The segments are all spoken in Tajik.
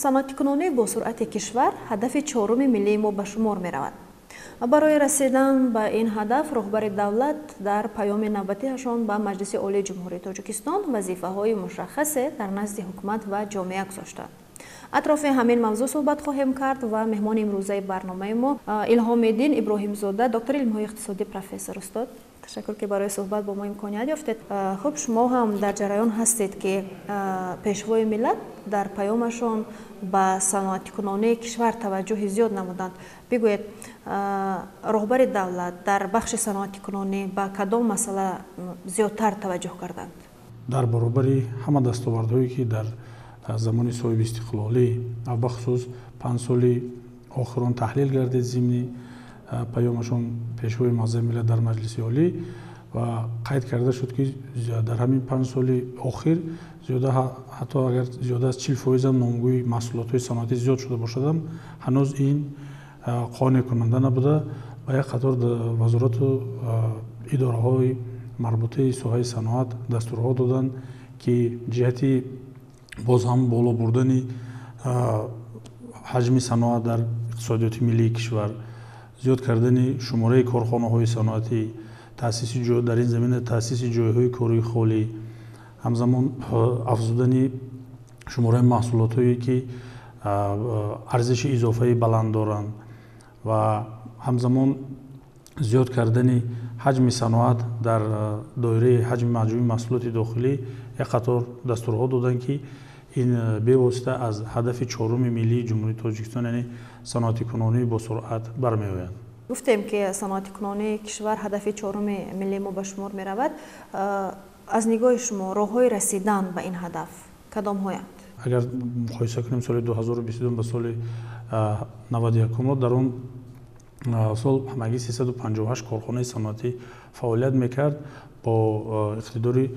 Саноатикунонии босуръати кишвар ҳадафи чоруми миллии мо ба шумор меравад. Барои расидан ба ин ҳадаф роҳбари давлат дар паёми навбатиашон ба Маҷлиси Олии Ҷумҳурии Тоҷикистон вазифаҳои мушаххасе дар назди ҳукумат ва ҷомеа гузоштанд. Атрофи ҳамин мавзӯъ суҳбат хоҳем кард ва меҳмони имрӯзаи барномаи мо Илҳомиддин Иброҳимзода, доктори илмҳои иқтисодӣ, профессор. Устод, ташаккур, ки барои суҳбат бо мо имконият ёфтед. Хуб, шумо ҳам дар ҷараён ҳастед, ки Пешвои миллат дар паёмашон ба саноатикунонии кишвар таваҷҷӯҳи зиёд намуданд. Бигӯед, роҳбари давлат дар бахши саноатикунонӣ ба кадом масъала зиёдтар таваҷҷӯҳ карданд? Дар баробари ҳама дастовардҳое, ки дар замони соҳибистиқлолӣ ва бахусус 5 соли охирон таҳлил гардид, зимни паёмашон Пешвои муаззами миллат дар Маҷлиси Олӣ ва қайд карда шуд, ки дар ҳамин 5 соли охир зиёда, ҳатто агар зиёда аз 40 фоизам номгӯи маҳсулотҳои саноатӣ зиёд шуда бошадам, ҳанӯз ин қонеъкунанда набуда ва як қатор вазорату идораҳои марбутаи соҳаи саноат дастурҳо доданд, ки ҷиҳати боз ҳам боло бурдани ҳаҷми саноат дар иқтисодиёти миллии кишвар, зиёд кардани шумораи корхонаҳои саноатӣ, таъсиси дар ин замина таъсиси ҷойҳои кории холӣ, ҳамзамон афзудани шумораи маҳсулотҳое, ки арзиши изофаи баланд доранд, ва ҳамзамон зиёд кардани ҳаҷми саноат дар доираи ҳаҷми маҷмӯи маҳсулоти дохилӣ як қатор дастурҳо доданд, ки ин бевосита аз ҳадафи чоруми миллии Ҷумҳурии Тоҷикистон, яъне саноатикунонии босуръат, бармеояд. Гуфтем, ки саноатикунонии кишвар ҳадафи чоруми миллии мо ба шумор меравад. Аз нигоҳи шумо, роҳҳои расидан ба ин ҳадаф кадомҳоянд? Агар муқоиса кунем соли 2022 ба соли 91-ро, дар он сол ҳамагӣ 358 корхонаи саноатӣ фаъолият мекард бо иқтидори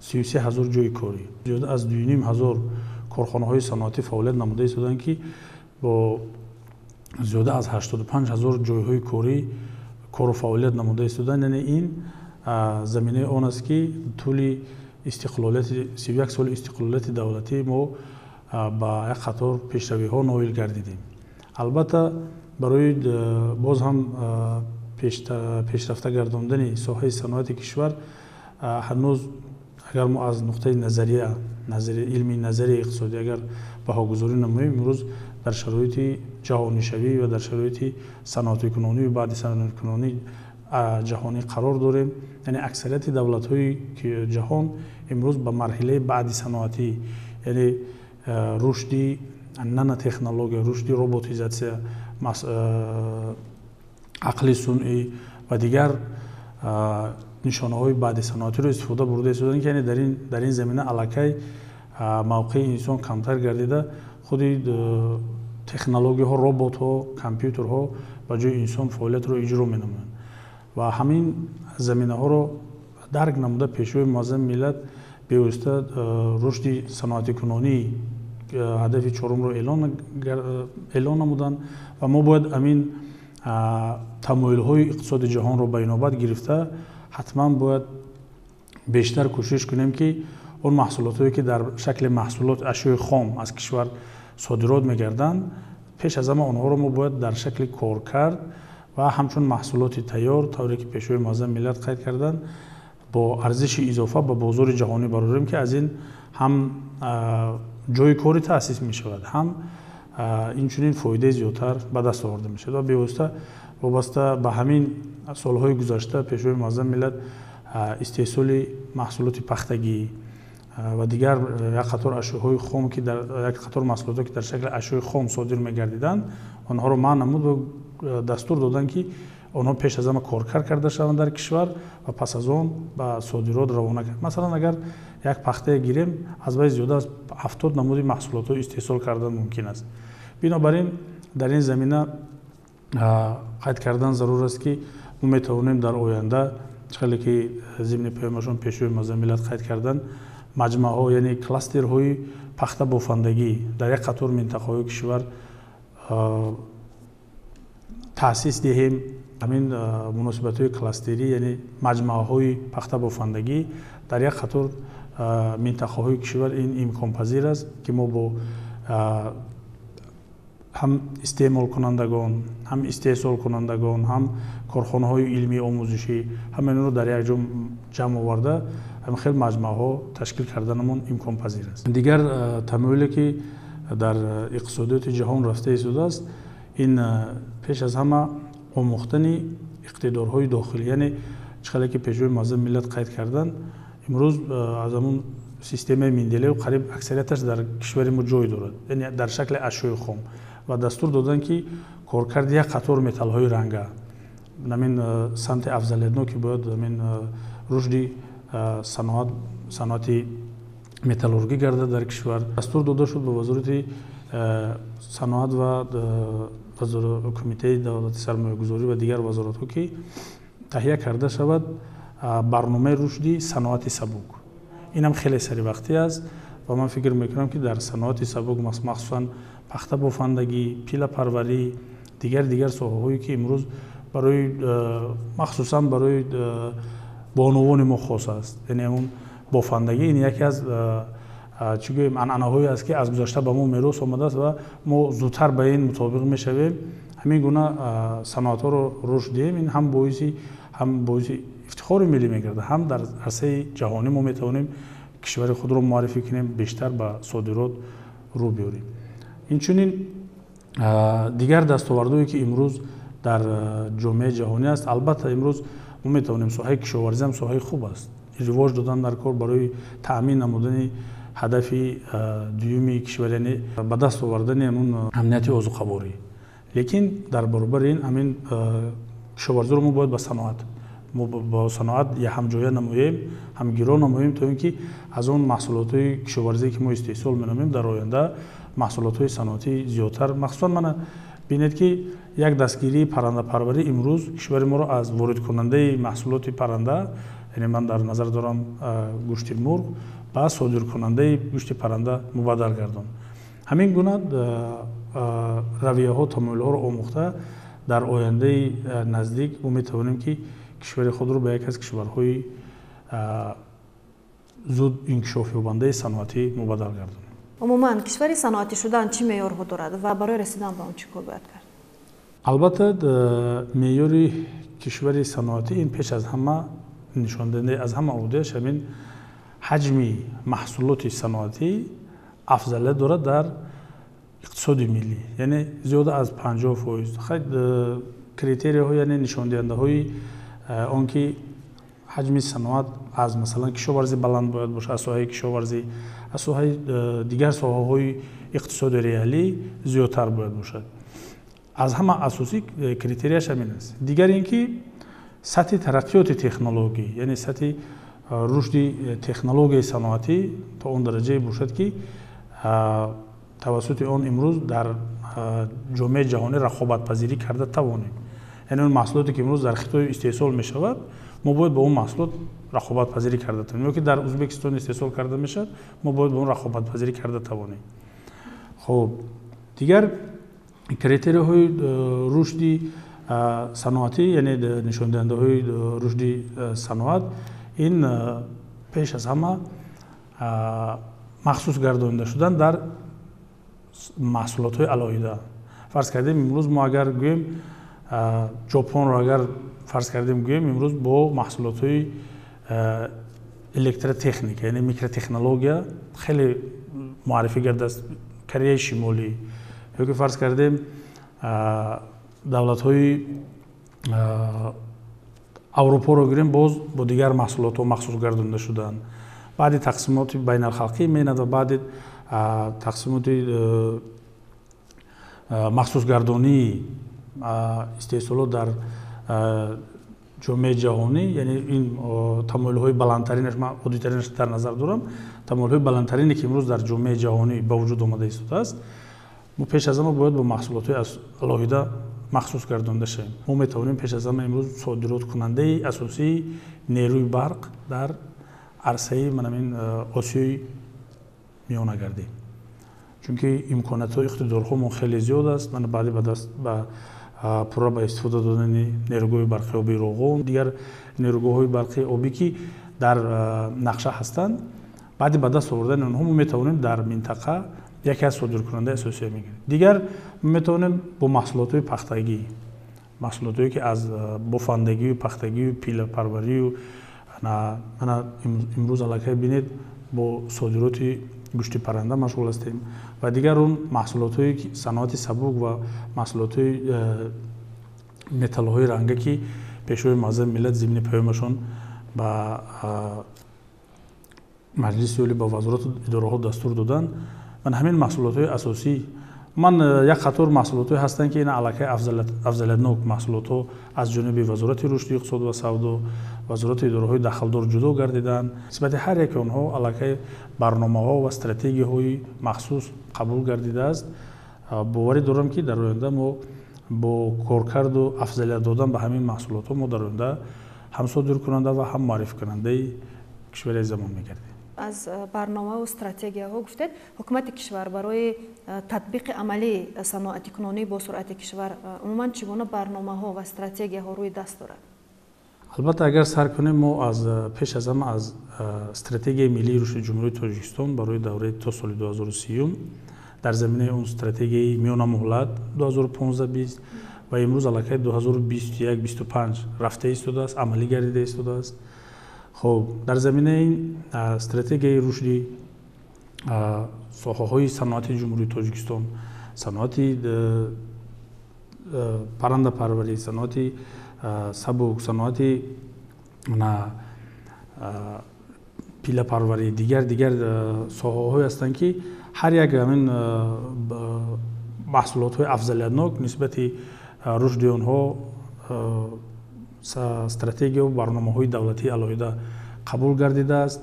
33 ҳазор ҷойи корӣ. Зиёда аз 2,5 ҳазор корхонаҳои саноатӣ фаъолият намуда истоданд, ки бо зиёда аз 85 ҳазор ҷойҳои корӣ кору фаъолият намуда истоданд. Яъне ин заминаи он аст, ки тӯли истиқлолияти 31 соли истиқлолияти давлатӣ мо ба як қатор пешравиҳо ноил гардидем. Албатта, барои боз ҳам пешрафта гардондани соҳаи саноати кишвар, ҳанӯз агар мо аз нуқтаи назария, илми назарияи иқтисодӣ агар баҳогузорӣ намоем, имрӯз дар шароити ҷаҳонишавӣ ва дар шароити саноатикунонӣ ва баъди саноатикунонӣ ҷаҳонӣ қарор дорем. Яъне аксарияти давлатҳои ҷаҳон имрӯз ба марҳилаи баъди саноатӣ, яъне рушди нанотехнология, рушди роботизатсия, ақли сунъӣ ва дигар нишонаҳои баъди саноатиро истифода бурда истоданд, ки яъне дар ин замина аллакай мавқеи инсон камтар гардида, худи технологияҳо, роботҳо, компютерҳо ба ҷои инсон фаъолиятро иҷро менамоянд. Ва ҳамин заминаҳоро дарк намуда, Пешвои муаззами миллат бевосита рушди саноатикунонии ҳадафи чорумро эълон намуданд ва мо бояд ҳамин тамоилҳои иқтисоди ҷаҳонро ба инобат гирифта, ҳатман бояд бештар кӯшиш кунем, ки он маҳсулотҳое, ки дар шакли маҳсулот, ашёи хом аз кишвар содирот мегарданд, пеш аз ҳама онҳоро мо бояд дар шакли коркард ва ҳамчун маҳсулоти тайёр, тавре ки Пешвои муаззами миллат қайд карданд, бо арзиши изофа ба бозори ҷаҳонӣ барорем, ки аз ин ҳам ҷойи корӣ таъсис мешавад, ҳам инчунин фоидаи зиёдтар ба даст оварда мешавад. Ва бевосита вобаста ба ҳамин, солҳои гузашта Пешвои муаззами миллат истеҳсоли маҳсулоти пахтагӣ ва дигар як қатор ашёҳои хом, ки дар як қатор маҳсулотҳо, ки дар шакли ашёи хом содир мегардиданд, онҳоро манъ намуд ва дастур доданд, ки онҳо пеш аз ҳама коркард карда шаванд дар кишвар ва пас аз он ба содирот равона кард. Масалан, агар як пахтае гирем, аз вай зиёда аз 70 намуди маҳсулотҳо истеҳсол кардан мумкин аст. Бинобар ин дар ин замина қайд кардан зарур аст, ки мо метавонем дар оянда, хеле ки зимни паёмашон Пешвои муаззами миллат қайд карданд, маҷмӯаҳо, яъне кластерҳои пахтабофандагӣ дар як қатор минтақаҳои кишвар таъсис диҳем. Ҳамин муносибатҳои кластерӣ, яъне маҷмӯаҳои пахтабофандагӣ дар як қатор минтақаҳои кишвар, ин имконпазир аст, ки мо бо Ҳам истеъмолкунандагон, ҳам истеҳсолкунандагон, ҳам корхонаҳои илмии омӯзишӣ, ҳама инро дар як ҷо ҷамъ оварда, ҳамин хел маҷмӯаҳо ташкил карданамон имконпазир аст. Дигар тамоюле, ки дар иқтисодиёти ҷаҳон рафта истодааст, ин пеш аз ҳама омӯхтани иқтидорҳои дохилӣ, яъне чӣ қадар ки Пешвои Муаззами миллат қайд карданд, имрӯз аз ҳамун системаи Менделеев қариб аксарияташ дар кишвари мо ҷой дорад, яъне дар шакли ашёи хом, ва дастур доданд, ки коркарди як қатор металлҳои ранга, ҳамин самти афзалиятнок, ки бояд ҳамин рушди саноати металлургӣ гардад дар кишвар. Дастур дода шуд ба Вазорати саноат ва Кумитаи давлати сармоягузорӣ ва дигар вазоратҳо, ки таҳия карда шавад барномаи рушди саноати сабук. Инам хеле саривақтӣ аст ва ман фикр мекунам, ки дар саноати сабук, махсусан пахтабофандагӣ, пилапарварӣ, дигар соҳаҳое, ки имрӯз барои махсусан барои бонувони мо хос аст, яъне он бофандагӣ, ин яке аз, чӣ гӯем, анъанаҳое аст, ки аз гузашта ба мо мерос омадааст ва мо зудтар ба ин мутобиқ мешавем. Ҳамин гуна саноатҳоро рушд диҳем, ин ҳам боиси ифтихори миллӣ мегардад, ҳам дар арсаи ҷаҳонӣ мо метавонем кишвари худро муаррифӣ кунем, бештар ба содирот рӯ биёрем. Инчунин дигар дастовардҳое, ки имрӯз дар ҷомеаи ҷаҳонӣ аст, албатта, имрӯз мо метавонем, соҳаи кишоварзӣ ҳам соҳаи хуб аст, ривоҷ додан дар кор барои таъмин намудани ҳадафи дуюми кишвар, яъне ба даст овардани ҳамун амнияти озуқаворӣ. Лекин дар баробари ин ҳамин кишоварзиро мо бояд бо саноат ҳамҷоя намоем, ҳамгиро намоем, то ин ки аз он маҳсулотҳои кишоварзие, ки мо истеҳсол менамоем, дар оянда маҳсулотҳои саноатӣ зиёдтар. Махсусан мана бинед, ки як дастгирии паррандапарварӣ имрӯз кишвари моро аз воридкунандаи маҳсулоти парранда, яъне ман дар назар дорам гӯшти мурғ, ба содиркунандаи гӯшти парранда мубаддал гардонд. Ҳамин гуна равияҳо, тамоюлҳоро омӯхта, дар ояндаи наздик мо метавонем, ки кишвари худро ба яке аз кишварҳои зуд инкишофёбандаи саноатӣ мубаддал гардонем. Умуман, кишвари саноатӣ шудан чӣ меъёрҳо дорад ва барои расидан ба он чӣ кор бояд кард? Албатта, меъёри кишвари саноатӣ ин пеш аз ҳама нишондиҳандаи аз ҳама оддиаш ҳамин ҳаҷми маҳсулоти саноатӣ афзалият дорад дар иқтисоди миллӣ, яъне зиёда аз 50%. Критерияҳо, яъне нишондиҳандаҳои он ки ҳаҷми саноат аз, масалан, кишоварзӣ баланд бояд бошад, аз соҳаи кишоварзӣ, аз соҳаи дигар соҳаҳои иқтисоди реалӣ зиёдтар бояд бошад. Аз ҳама асосӣ критерияш ҳамин аст. Дигар ин ки сатҳи тараққиёти технологӣ, яъне сатҳи рушди технологияи саноатӣ то он дараҷае бошад, ки тавассути он имрӯз дар ҷомеаи ҷаҳонӣ рақобатпазирӣ карда тавонем. Яъне он маҳсулоте, ки имрӯз дар Хитой истеҳсол мешавад, мо бояд бо он маҳсулот рақобатпазирӣ карда тавонем, ё ки дар Узбекистон истеҳсол карда мешавад, мо бояд бо он рақобатпазирӣ карда тавонем. Хуб, дигар критерияҳои рушди саноатӣ, яъне нишондиҳандаҳои рушди саноат, ин пеш аз ҳама махсус гардонида шудан дар маҳсулотҳои алоҳида. Фарз кардем, имрӯз мо агар гӯем, Ҷопонро агар фарз кардем гӯем, имрӯз бо маҳсулотҳои электротехника, яъне микротехнология хеле муаррифӣ гардааст Кореяи Шимолӣ, ё ки фарз кардем, давлатҳои Аврупоро гирем, боз бо дигар маҳсулотҳо махсус гардонида шуданд. Баъди тақсимоти байналхалқӣ меҳнат ва баъди тақсимоти махсусгардонии истеҳсолот дар ҷомеаи ҷаҳонӣ, яъне ин тамоюлҳои баландтаринаш, ман оддитаринаш дар назар дорам, тамоюлҳои баландтарине, ки имрӯз дар ҷомеаи ҷаҳонӣ ба вуҷуд омада истодааст, мо пеш аз ҳама бояд бо маҳсулотҳои алоҳида махсус гардонда шавем. Мо метавонем пеш аз ҳама имрӯз содироткунандаи асосии нерӯи барқ дар арсаи манамин Осиёи Миёна гардем, чунки имкониятҳо, иқтидорҳомон хеле зиёд аст. Мана баъди ба даст ба пурра ба истифода додани нерӯгоҳи барқи обии Роғун, дигар нерӯгоҳҳои барқи обӣ, ки дар нақша ҳастанд, баъди ба даст овардани онҳо мо метавонем дар минтақа Яке аз содиркунандаи асосия мегардем. Дигар метавонем бо маҳсулотҳои пахтагӣ, маҳсулотҳое ки аз бофандагию пахтагию пиллапарварию, ана имрӯз аллакай бинед, бо содироти гӯшти парранда машғул ҳастем ва дигар он маҳсулотҳои саноати сабук ва маҳсулотҳои металлҳои ранга, ки Пешвои Муаззами миллат зимни паёмашон ба Маҷлиси Олӣ, ба вазорату идораҳо дастур доданд. Ман ҳамин маҳсулотҳои асосӣ, ман як қатор маҳсулотҳое ҳастанд, ки ин аллакай афзалиятнок маҳсулотҳо аз ҷониби Вазорати рушди иқтисод ва савдо, вазорату идораҳои дахлдор ҷудо гардиданд. Нисбати ҳар яки онҳо аллакай барномаҳо ва стратегияҳои махсус қабул гардидааст. Боварӣ дорам, ки дар оянда мо бо коркарду афзалият додан ба ҳамин маҳсулотҳо мо дар оянда ҳам содиркунанда ва ҳам муаррификунандаи кишвари замон мегардем. Аз барномаву стратегияҳо гуфтед. Ҳукумати кишвар барои татбиқи амалии саноатикунонии босуръати кишвар умуман чӣ гуна барномаҳо ва стратегияҳо рӯи даст дорад? Албатта, агар сар кунем мо аз пеш аз ҳама аз Стратегияи миллии рушди Ҷумҳурии Тоҷикистон барои давраи то соли 2030, дар заминаи он стратегияи миёнамуҳлат 2015-20, ва имрӯз аллакай 2021-25 рафта истодааст, амалӣ гардида истодааст. Хуб, дар заминаи стратегияи рушди соҳаҳои саноати Ҷумҳурии Тоҷикистон, саноати паррандапарварӣ, саноати сабук, саноати пиллапарварӣ, дигар соҳаҳое ҳастанд, ки ҳар як ҳамин маҳсулотҳои афзалиятнок нисбати рушди онҳо стратегияву барномаҳои давлатии алоҳида қабул гардидааст.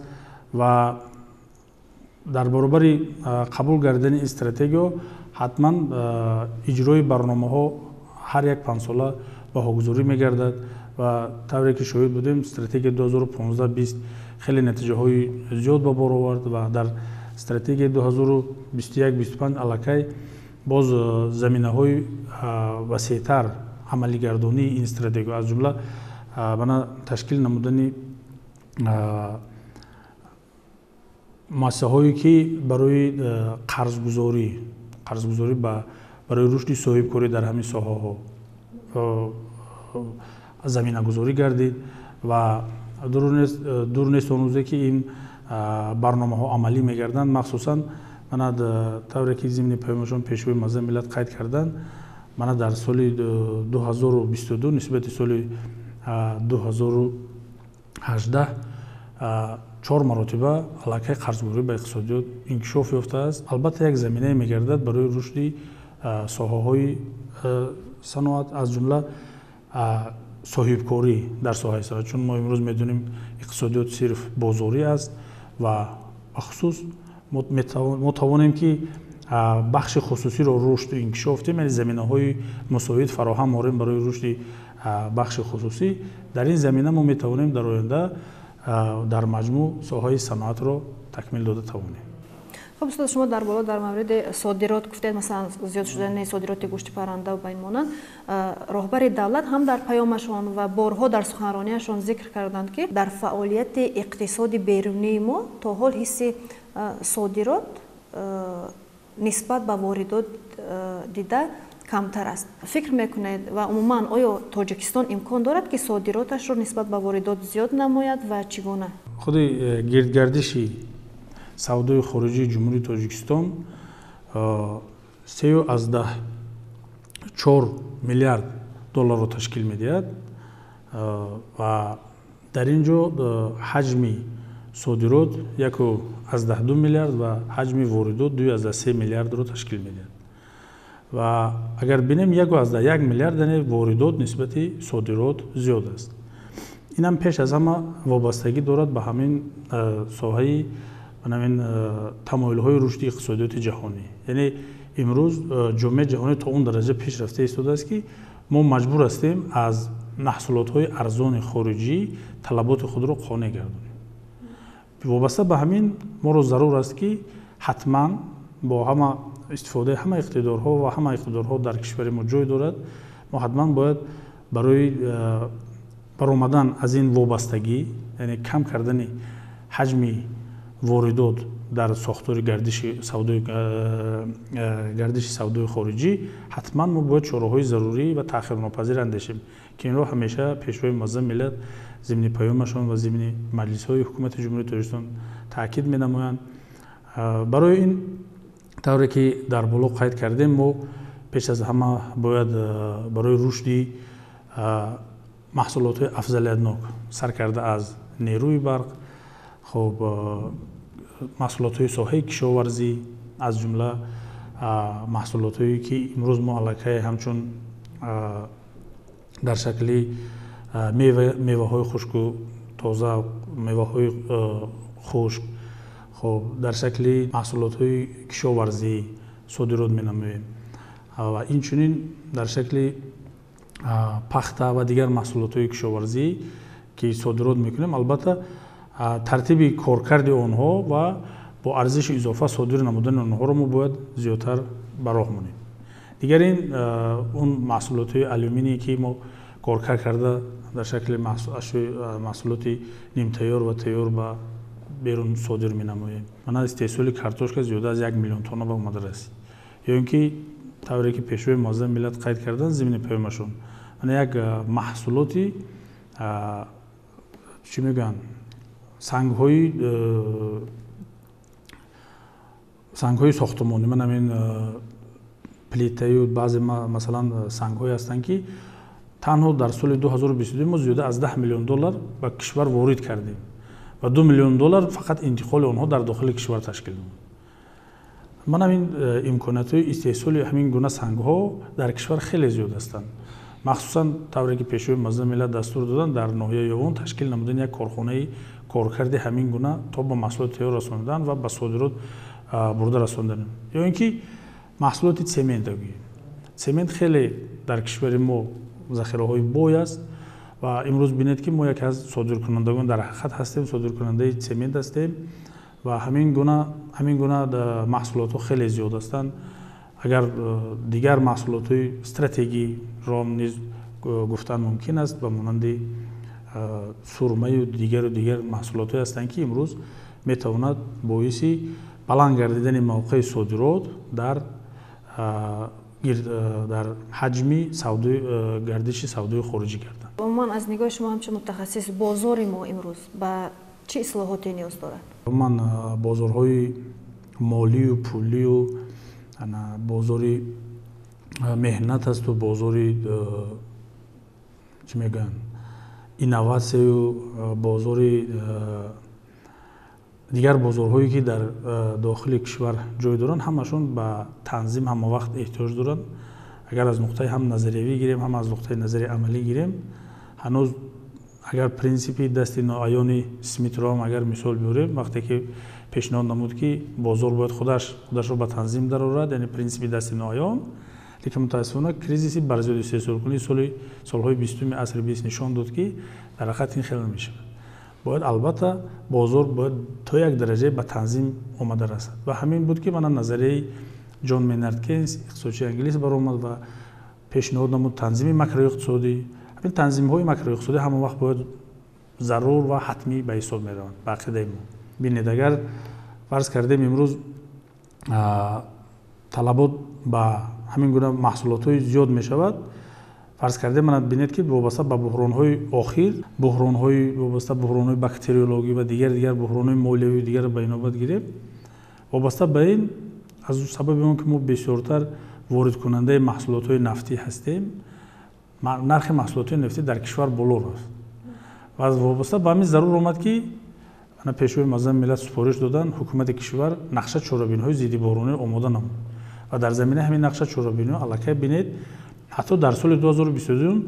Ва дар баробари қабул гардидани ин стратегиё ҳатман иҷрои барномаҳо ҳар як панҷсола баҳогузорӣ мегардад. Ва тавре ки шоҳид будем, стратегия 2015-20 хеле натиҷаҳои зиёд ба бор овард ва дар стратегияи 2021-25 аллакай боз заминаҳои васеътар амалигардонии ин стратегия, аз ҷумла бана ташкил намудани муассисаҳое, ки барои қарзгузорӣ барои рушди соҳибкорӣ дар ҳамин соҳаҳо заминагузорӣ гардид. Ва дур нест он рӯзе, ки ин барномаҳо амалӣ мегарданд. Махсусан мана тавре ки зимни паёмашон Пешвои Муаззами миллат қайд карданд, мана дар соли 2022 нисбати соли 2018 чор маротиба аллакай қарзгузорӣ ба иқтисодиёт инкишоф ёфтааст. Албатта, як заминае мегардад барои рушди соҳаҳои саноат, аз ҷумла соҳибкорӣ дар соҳаи саноат, чун мо имрӯз медонем, иқтисодиёт сирф бозорӣ аст ва бахусус мо тавонем, ки бахши хусусиро рушду инкишоф диҳем, яъне заминаҳои мусоид фароҳам орем барои рушди бахши хусусӣ. Дар ин замина мо метавонем дар оянда дар маҷмӯъ соҳаи саноатро такмил дода тавонем. Хуб, устод, шумо дар боло дар мавриди содирот гуфтед, масалан, зиёд шудани содироти гӯшти парранда ба ин монанд. Роҳбари давлат ҳам дар паёмашон ва борҳо дар суханрониашон зикр карданд, ки дар фаъолияти иқтисоди берунии мо то ҳол ҳисси содирот нисбат ба воридот дида камтар аст. Фикр мекунед ва умуман оё Тоҷикистон имкон дорад, ки содироташро нисбат ба воридот зиёд намояд ва чӣ гуна? Худи гирдгардиши савдои хориҷии Ҷумҳурии Тоҷикистон 3,4 миллиард долларро ташкил медиҳад ва дар ин ҷо ҳаҷми содирот 1,2 миллиард ва ҳаҷми воридот 2,3 миллиардро ташкил медиҳад. Ва агар бинем, 1,1 миллиард, яъне воридот нисбати содирот зиёд аст. Инам пеш аз ҳама вобастагӣ дорад ба ҳамин соҳаи ҳамин тамоилҳои рушди иқтисодиёти ҷаҳонӣ. Яъне имрӯз ҷомеаи ҷаҳонӣ то он дараҷа пеш рафта истодааст, ки мо маҷбур ҳастем аз маҳсулотҳои арзони хориҷӣ талаботи худро қонеъ гардонем. Вобаста ба ҳамин моро зарур аст, ки ҳатман бо ҳама истифодаи ҳама иқтидорҳо, ва ҳама иқтидорҳо дар кишвари мо ҷой дорад, мо ҳатман бояд барои баромадан аз ин вобастагӣ, яъне кам кардани ҳаҷми воридот дар сохтори гардиши савдои хориҷӣ, ҳатман мо бояд чораҳои зарурӣ ва таъхирнопазир андешем, ки инро ҳамеша Пешвои муаззами миллат зимни паёмашон ва зимни маҷлисҳои Ҳукумати Ҷумҳурии Тоҷикистон таъкид менамоянд. Барои ин тавре ки дар боло қайд кардем, мо пеш аз ҳама бояд барои рушди маҳсулотҳои афзалиятнок сар карда аз нерӯи барқ, хоб маҳсулотҳои соҳаи кишоварзӣ, аз ҷумла маҳсулотҳое ки имрӯз мо аллакай ҳамчун дар шакли меваҳои хушку тоза, меваҳои хушк, хоб дар шакли маҳсулотҳои кишоварзӣ содирот менамоем ва инчунин дар шакли пахта ва дигар маҳсулотҳои кишоварзӣ ки содирот мекунем, албатта тартиби коркарди онҳо ва бо арзиши изофа содир намудани онҳоро мо бояд зиёдтар ба роҳ монем. Дигар ин он маҳсулотҳои алюминие ки мо коркард карда дар шакли маҳсулоти нимтайёр ва тайёр ба берун содир менамоем. Мана истеҳсоли картошка зиёда аз 1 миллион тонна ба омада расид. Ё ин ки тавре ки Пешвои муаззами миллат қайд кардан зимни паёмашон, мана як маҳсулоти чӣ мегӯянд, сангҳои сохтумонӣ, ман ҳамин плитаю баъзе масалан сангҳое ҳастанд, ки танҳо дар соли 2022 мо зиёда аз 10 миллион доллар ба кишвар ворид кардем ва 2 миллион доллар фақат интиқоли онҳо дар дохили кишвар ташкил намуд. Ман ҳамин имкониятҳои истеҳсоли ҳамин гуна сангҳо дар кишвар хеле зиёд ҳастанд. Махсусан тавре ки Пешвои муаззами миллат дастур доданд, дар ноҳияи Ёвон ташкил намудани як корхонаи коркарди ҳамин гуна то ба маҳсулоти тайёр расонидан ва ба содирот бурда расондан. Ё ин ки маҳсулоти цемент гӯем. Цемент хеле дар кишвари мо захираҳои бой аст ва имрӯз бинед, ки мо яке аз содиркунандагон дар ҳақиқат ҳастем, содиркунандаи цемент ҳастем ва ҳамин гуна маҳсулотҳо хеле зиёд ҳастанд. Агар дигар маҳсулотҳои стратегиро низ гуфтан мумкин аст, ба монанди сурмаю дигару дигар маҳсулотҳое ҳастанд, ки имрӯз метавонад боиси баланд гардидани мавқеи содирот дар ҳаҷми гардиши савдои хориҷӣ гардад. Умуман аз нигоҳи шумо ҳамчун мутахассис, бозори мо имрӯз ба чӣ ислоҳоте ниёз дорад? Умуман бозорҳои молию пулию бозори меҳнат асту бозори чӣ мегӯянд, инноватсияю бозори дигар бозорҳое ки дар дохили кишвар ҷой доранд, ҳамашон ба танзим ҳама вақт эҳтиёҷ доранд. Агар аз нуқтаи ҳам назариявӣ гирем, ҳам аз нуқтаи назари амалӣ гирем, ҳанӯз агар принсипи дасти ноаёни Смитро ҳам агар мисол биёрем, вақте ки пешниҳод намуд, ки бозор бояд худашро ба танзим дарорад, яъне принсипи дасти ноаён, лекин мутаассифона кризиси барзиёди истеҳсолкунии солҳои 20-уми асри 20 нишон дод, ки дар ҳақиқат ин хел намешавад. Бояд албатта бозор бояд то як дараҷае ба танзим омада расад. Ва ҳамин буд, ки мана назарияи Ҷон Мейнард Кейнс, иқтисодчии англис, баромад ва пешниҳод намуд танзими макроиқтисодӣ. Ҳамин танзимҳои макроиқтисодӣ ҳама вақт бояд зарур ва ҳатмӣ ба ҳисоб мераванд ба ақидаи мо. Бинед, агар фарз кардем имрӯз талабот ба ҳамин гуна маҳсулотҳои зиёд мешавад, фарз кардем мана бинед, ки вобаста ба буҳронҳои охир, буҳронҳои вобаста буҳронҳои бактериологӣ ва дигар буҳронҳои молиявию дигар ба инобат гирем, вобаста ба ин аз сабаби он ки мо бисёртар воридкунандаи маҳсулотҳои нафтӣ ҳастем, нархи маҳсулотҳои нафтӣ дар кишвар боло рафт ва вобаста ба ҳамин зарур омад, ки ана Пешвои муаззами миллат супориш доданд, ҳукумати кишвар нақша чорабиниҳои зиддибоҳронӣ омода намуд ва дар заминаи ҳамин нақша чорабиниҳо аллакай бинед, ҳатто дар соли 2022,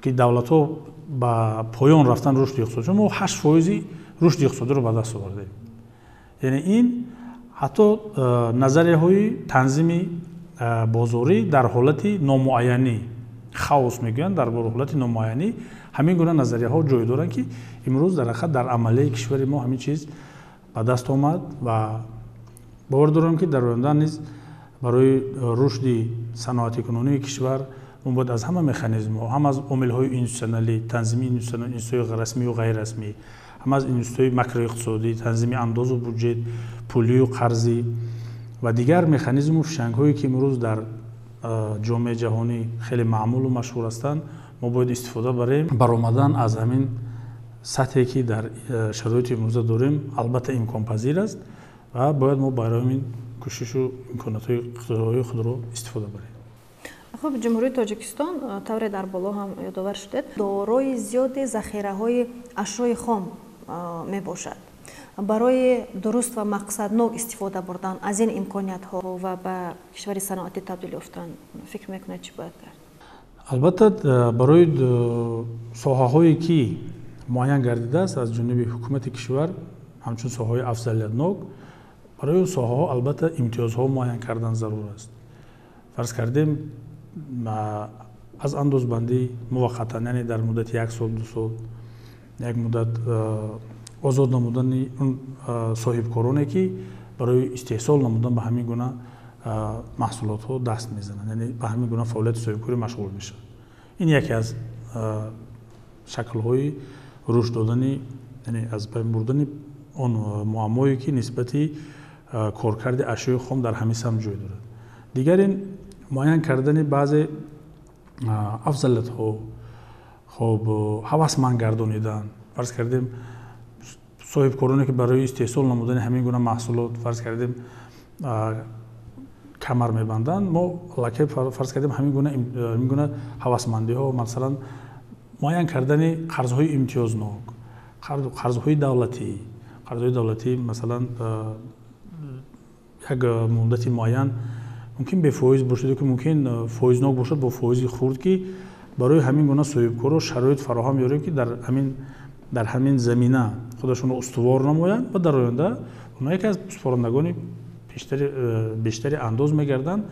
ки давлатҳо ба поён рафтан рушди иқтисодӣ, мо 8% рушди иқтисодиро ба даст овардем. Яъне ин ҳатто назарияҳои танзими бозорӣ дар ҳолати номуайянӣ, хаос мегӯянд, дар ҳолати номуайянӣ ҳамин гуна назарияҳо ҷой доранд, ки имрӯз дар ҳақиқат дар амалияи кишвари мо ҳамин чиз ба даст омад ва бовар дорам, ки дар оянда низ барои рушди саноатикунонии кишвар мо бояд аз ҳама механизмҳо, ҳам аз омилҳои институтсионалӣ, танзими институтсионалии расмию ғайррасмӣ, ҳам аз институтҳои макроиқтисодӣ, танзими андозу буҷет, пулию қарзӣ ва дигар механизму фишангҳое, ки имрӯз дар ҷомеаи ҷаҳонӣ хеле маъмулу машҳур ҳастанд, мо бояд истифода барем. Баромадан аз ҳамин сатҳе, ки дар шароити имрӯза дорем, албатта имконпазир аст ва бояд мо барои ҳамин кӯшишу имкониятҳои иқтисодии худро истифода барем. Хуб, Ҷумҳурии Тоҷикистон, тавре дар боло ҳам ёдовар шудед, дорои зиёди захираҳои ашёи хом мебошад. Барои дуруст ва мақсаднок истифода бурдан аз ин имкониятҳо ва ба кишвари саноатӣ табдил ёфтан, фикр мекунед, чӣ бояд кард? Албатта, барои соҳаҳое, ки муайян гардидааст аз ҷониби ҳукумати кишвар ҳамчун соҳаҳои афзалиятнок, барои он соҳаҳо албатта имтиёзҳо муайян кардан зарур аст. Фарз кардем, аз андозбандӣ муваққатан, яъне дар муддати як сол, 2 сол, як муддат озод намудани он соҳибкороне, ки барои истеҳсол намудан ба ҳамин гуна маҳсулотҳо даст мезананд, яъне ба ҳамин гуна фаъолияти соҳибкорӣ машғул мешаванд. Ин яке аз шаклҳои рушд додани, яъне аз байн бурдани он муаммое, ки нисбати коркарди ашёи хом дар ҳамин самт ҷой дорад. Дигар ин муайян кардани баъзе афзалиятҳо, хоб, ҳавасманд гардонидан, фарз кардем, соҳибкороне, ки барои истеҳсол намудани ҳамин гуна маҳсулот, фарз кардем, камар мебанданд, мо аллакай, фарз кардем, ҳамин гуна ҳавасмандиҳо, масалан, муайян кардани қарзҳои имтиёзнок, қарзҳои давлатӣ, масалан, як муддати муайян мумкин бефоиз бошад ки мумкин фоизнок бошад бо фоизи хурд, ки барои ҳамин гуна соҳибкорро шароит фароҳам ёрем, ки дар ҳамин замина худашонро устувор намоянд ва дар оянда онҳо яке аз супорандагони бештари андоз мегарданд,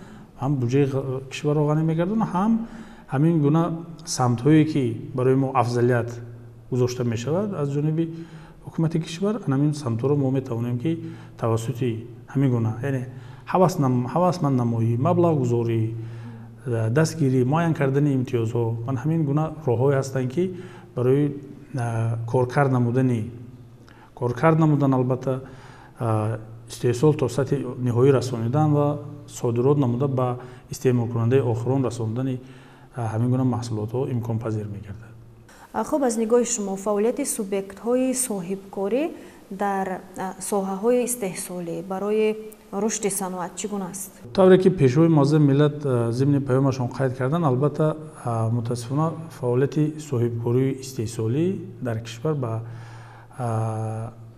ҳам буҷаи кишварро ғанӣ мегардонанд, ҳам ҳамин гуна самтҳое, ки барои мо афзалият гузошта мешавад аз ҷониби ҳукумати кишвар, ҳамин самтҳоро мо метавонем, ки тавассути ҳамин гуна, яъне ҳавасманднамоӣ, маблағгузорӣ, дастгирӣ, муайян кардани имтиёзҳо, ман ҳамин гуна роҳҳое ҳастанд, ки барои коркард намудан, албатта, истеҳсол то сатҳи ниҳоӣ расонидан ва содирот намуда ба истеъмолкунандаи охирон расондани ҳамин гуна маҳсулотҳо имконпазир мегардад. Хуб, аз нигоҳи шумо фаъолияти субъектҳои соҳибкорӣ дар соҳаҳои истеҳсолӣ барои рушди саноат чӣ гуна аст? Тавре ки Пешвои муаззами миллат зимни паёмашон қайд карданд, албатта, мутаассифона, фаъолияти соҳибкории истеҳсолӣ дар кишвар ба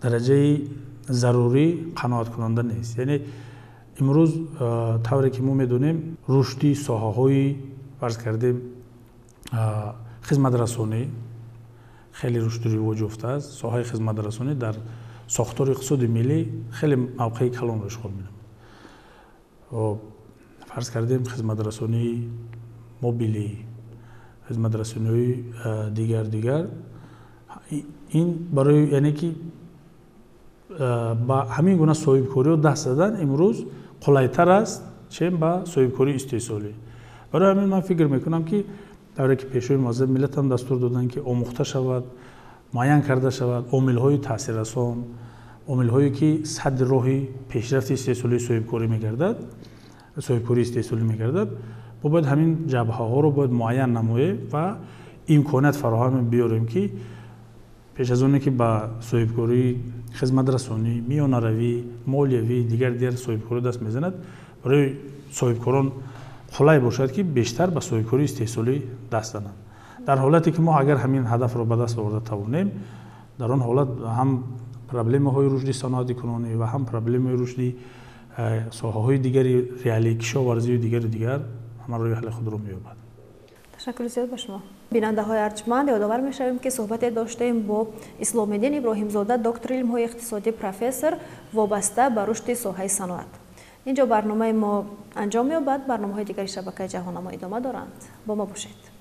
дараҷаи зарурӣ қаноаткунанда нест. Яъне имрӯз, тавре ки мо медонем, рушди соҳаҳои, фарз кардем, хизматрасонӣ хеле рушду ривоҷ ёфтааст. Соҳаи хизматрасонӣ дар сохтори иқтисоди миллӣ хеле мавқеи калонро ишғол менамояд. Фарз кардем, хизматрасонии мобилӣ, хизматрасониҳои дигар, ин барои, яъне ки ба ҳамин гуна соҳибкориҳо даст задан имрӯз қулайтар аст, чем ба соҳибкории истеҳсолӣ. Барои ҳамин ман фикр мекунам, ки тавре ки Пешвои муаззами миллат ҳам дастур доданд, ки омӯхта шавад, муайян карда шавад омилҳои таъсиррасон, омилҳое, ки садди роҳи пешрафти истеҳсолии соҳибкорӣ мегардад, соҳибкории истеҳсолӣ мегардад. Мо бояд ҳамин ҷабҳаҳоро бояд муайян намоем ва имконият фароҳам биёрем, ки пеш аз оне ки ба соҳибкории хизматрасонӣ, миёнаравӣ, молиявӣ, дигар соҳибкорӣ даст мезанад, барои соҳибкорон қулай бошад, ки бештар ба соҳибкории истеҳсолӣ даст зананд. Дар ҳолате ки мо агар ҳамин ҳадафро ба даст оварда тавонем, дар он ҳолат ҳам проблемаҳои рушди саноати кунонӣ ва ҳам проблемаи рушди соҳаҳои дигари реалӣ, кишоварзию дигару дигар, ҳама роҳи ҳалли худро меёбад. Ташаккури зиёд ба шумо. Бинандаҳои арҷманд, ёдовар мешавем, ки суҳбате доштем бо Исломиддин Иброҳимзода, доктори илмҳои иқтисодӣ, профессор, вобаста ба рушди соҳаи саноат. Инҷо барномаи мо анҷом меёбад. Барномаҳои дигари шабакаи Ҷаҳоннамо идома доранд. Бо мо бошед.